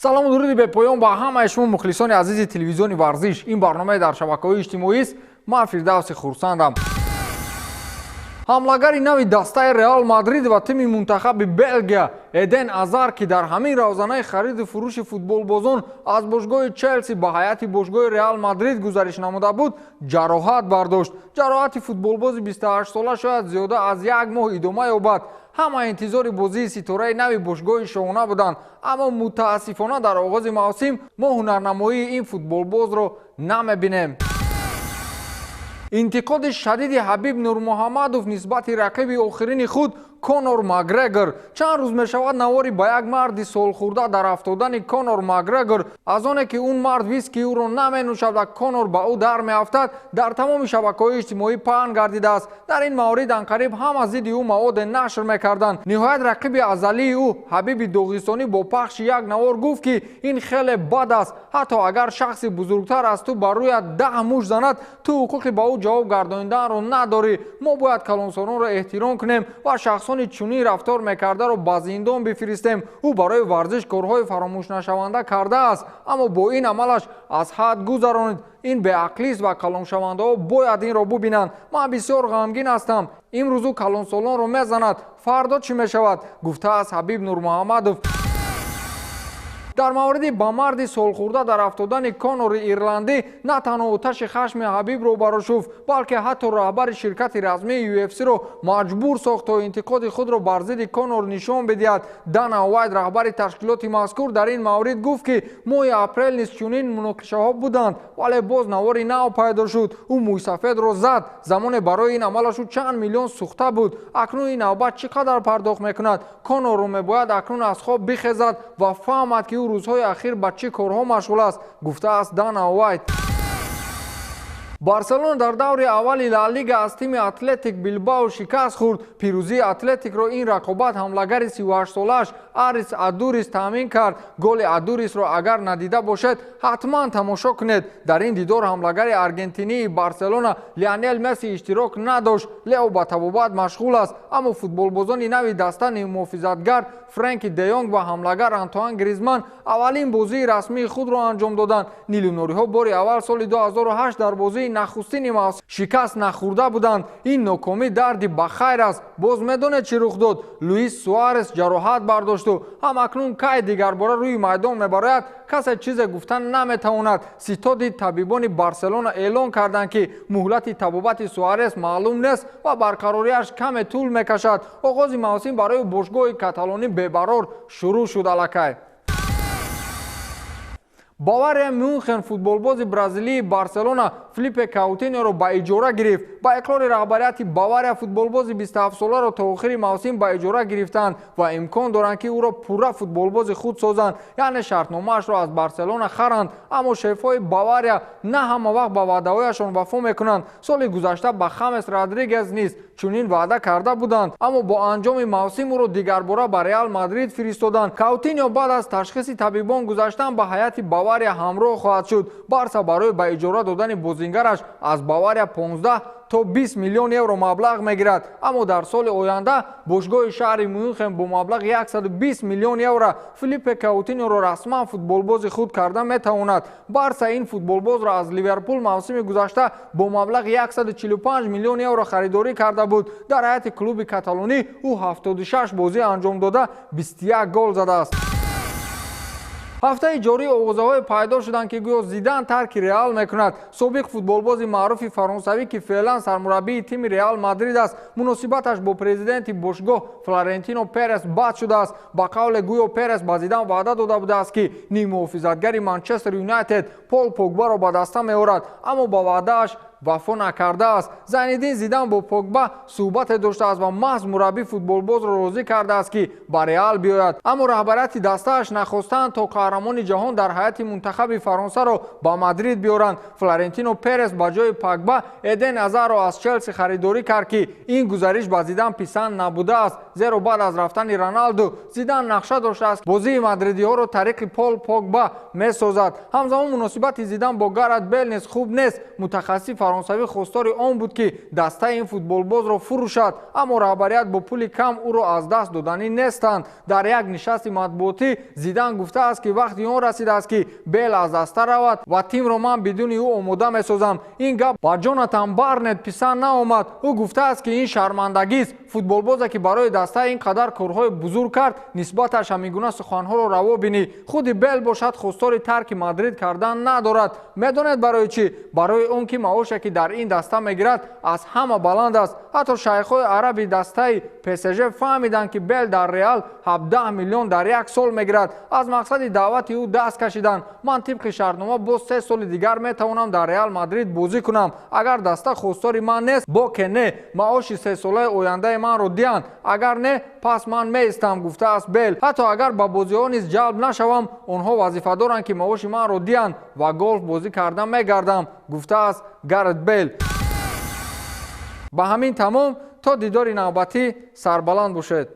Салому дуруди бепоён ба ҳамаи шумо, мухлисони азизи телевизиони «Варзиш». Ин барномаи дар шабакаҳои иҷтимоист. Ман Фирдавси Хурсандам. Ҳамлагари нави дастаи «Реал Мадрид» ва тими мунтахаби Белгия Эден Азар, ки дар ҳамин равзанаи хариду фурӯши футболбозон аз бошгоҳи «Челси» ба ҳайати бошгоҳи «Реал Мадрид» гузариш намуда буд, ҷароҳат бардошт. Ҷароҳати футболбози 28сола шояд зиёда аз як моҳ идома ёбад. Ҳама интизори бозии ситораи нави бошгоҳи шоҳона буданд, аммо мутаассифона дар оғози мавсим мо ҳунарнамоии ин футболбозро намебинем. Интиқоди шадиди Ҳабиб Нурмуҳаммадов нисбати рақиби охирини худ Конор Макгрегор. Чанд рӯз мешавад, навори ба як марди солхӯрда дар афтодани Конор Макгрегор, аз оне ки он мард виски ӯро наменӯшад ва Конор ба ӯ дар меафтад, дар тамоми шабакаҳои иҷтимоӣ паҳн гардидааст. Дар ин маврид анқариб ҳама зидди ӯ маводе нашр мекарданд. Ниҳоят рақиби азалии ӯ, Ҳабиби доғистонӣ, бо пахши як навор гуфт, ки ин хеле бад аст. Ҳатто агар шахси бузургтар аз ту ба рӯят 10 мушт занад, ту ҳуқуқи ба ӯ ҷавоб гардониданро надорӣ. Мо бояд калонсолонро эҳтиром кунем ва шахсони чунин рафтор мекардаро ба зиндон бифиристем. Ӯ барои варзиш корҳои фаромӯшнашаванда кардааст, аммо бо ин амалаш аз ҳад гузаронид. Ин беақлист ва калоншавандаҳо бояд инро бубинанд. Ман бисёр ғамгин ҳастам. Имрӯз ӯ калонсолонро мезанад, фардо чӣ мешавад? Гуфтааст Ҳабиб Нурмуҳаммадов. Дар мавриди ба марди солхӯрда дар афтодани Конори ирландӣ на танҳо оташи хашми Ҳабибро барошуфт, балки ҳатто раҳбари ширкати расмии UFC-ро маҷбур сохт, то интиқоди худро бар зидди Конор нишон бидиҳад. Дана Уайт, раҳбари ташкилоти мазкур, дар ин маврид гуфт, ки моҳи апрел низ чунин муноқишаҳо буданд, вале боз навори нав пайдо шуд. Ӯ мӯйсафедро зад. Замоне барои ин амалаш ӯ чанд миллион сӯхта буд. Акнун ин навбат чӣ қадар пардохт мекунад? Конорро мебояд акнун аз хоб бихезад ва фаҳмад, ки ӯ рӯзҳои ахир ба чӣ корҳо машғул аст, гуфтааст Дана Уайт. «Барселона» дар даври аввали Ла Лига аз тими «Атлетик Билбао» шикаст хӯрд. Пирӯзии «Атлетикро» ин рақобат ҳамлагари 38солааш Арис Адурис таъмин кард. Голи Адурисро агар надида бошед, ҳатман тамошо кунед. Дар ин дидор ҳамлагари аргентинии «Барселона» Лионел Месси иштирок надошт. Лео ба табобат машғул аст, аммо футболбозони нави даста, ниммуҳофизатгар Френки де Йонг ва ҳамлагар Антуан Гризман, аввалин бозии расмии худро анҷом доданд. Нилунориҳо бори аввал соли 2008 дар бозии нахустини мавсим шикаст нахӯрда буданд. Ин нокомӣ дарди ба хайр аст. Боз медонед, чӣ рух дод? Луис Суарес ҷароҳат бардошту ҳам акнун кай дигарбора рӯи майдон мебарояд, касе чизе гуфтан наметавонад. Ситоди табибони «Барселона» эълон карданд, ки муҳлати табобати Суарес маълум нест ва барқарориаш каме тӯл мекашад. Оғози мавсим барои бошгоҳи каталонӣ бебарор шурӯъ шуд аллакай. «Бавария» Мюнхен футболбози бразилии «Барселона» Филиппе Каутиньоро ба иҷора гирифт. Ба иқрори раҳбарияти «Бавария», футболбози 27соларо то охири мавсим ба иҷора гирифтанд ва имкон доранд, ки ӯро пурра футболбози худ созанд, яъне шартномаашро аз «Барселона» харанд. Аммо шефҳои «Бавария» на ҳама вақт ба ваъдаҳояшон вафо мекунанд. Соли гузашта ба Хамес Родригес низ чунин ваъда карда буданд, аммо бо анҷоми мавсим ӯро дигарбора ба «Реал Мадрид» фиристоданд. Каутиньо баъд аз ташхиси табибон гузаштан ба ҳайати «Бавария» ҳамроҳ хоҳад шуд. «Барса» барои ба иҷора додани бозингараш аз «Бавария» 15 то 20 миллион евро маблағ мегирад, аммо дар соли оянда бошгоҳи шаҳри Мюнхен бо маблағи 120 миллион евро Филиппе Каутиньоро расман футболбози худ карда метавонад. «Барса» ин футболбозро аз «Ливерпул» мавсими гузашта бо маблағи 145 миллион евро харидорӣ карда буд. Дар ҳайати клуби каталонӣ ӯ 76 бозӣ анҷом дода, 21 гол задааст. Ҳафтаи ҷорӣ овозаҳое пайдо шуданд, ки гӯё Зидан тарки «Реал» мекунад. Собиқ футболбози маъруфи фаронсавӣ, ки феълан сармураббии тими «Реал Мадрид» аст, муносибаташ бо президенти бошгоҳ Флорентино Перес бад шудааст. Ба қавле, гӯё Перес ба Зидан ваъда дода будааст, ки ниммуҳофизатгари «Манчестер Юнайтед» Пол Погбаро ба даста меорад, аммо ба ваъдааш вафо накардааст. Зайниддин Зидан бо Погба суҳбате доштааст ва маҳз мураббӣ футболбозро розӣ кардааст, ки ба «Реал» биёяд, аммо раҳбарияти дастааш нахостанд, то қаҳрамони ҷаҳон дар ҳайати мунтахаби Фаронсаро ба Мадрид биёранд. Флорентино Перес ба ҷои Погба Эден Азарро аз «Челси» харидорӣ кард, ки ин гузариш ба Зидан писанд набудааст, зеро баъд аз рафтани Роналду Зидан нақша доштааст, бозии мадридиҳоро тариқи Пол Погба месозад. Ҳамзамон муносибати Зидан бо Гарет Бел низ хуб нест. Мутахассиси Фаронсавӣ хостори он буд, ки дастаи ин футболбозро фурӯшад, аммо раҳбарият бо пули кам ӯро аз даст доданӣ нестанд. Дар як нишасти матбуотӣ Зидан гуфтааст, ки вақти он расидааст, ки Бел аз даста равад ва тимро ман бидуни ӯ омода месозам. Ин гап ба Ҷонатан Барнет писанд наомад. Ӯ гуфтааст, ки ин шармандагист. Футболбозе, ки барои даста ин қадар корҳои бузург кард, нисбаташ ҳамин гуна суханҳоро раво бинӣ. Худи Бел бошад, хостори тарки Мадрид кардан надорад. Медонед барои чӣ? Барои он ки маоше, ки дар ин даста мегирад, аз ҳама баланд аст. Ҳатто шайхҳои араби дастаи ПСЖ фаҳмиданд, ки Бел дар Реал 17 миллион дар як сол мегирад, аз мақсади даъвати ӯ даст кашиданд. Ман тибқи шартнома боз 3 соли дигар метавонам дар Реал Мадрид бозӣ кунам. Агар даста хостори ман нест, боке не, маоши сесолаи ояндаи манро диҳанд. Агар не, пас ман меистам, гуфтааст Бел. Ҳатто агар ба бозиҳо низ ҷалб нашавам, онҳо вазифа доранд, ки маоши манро диҳанд ва голф бозӣ карда мегардам, гуфтааст Гарет Бел. Ба ҳамин тамом. То дидори навбатӣ сарбаланд бошед.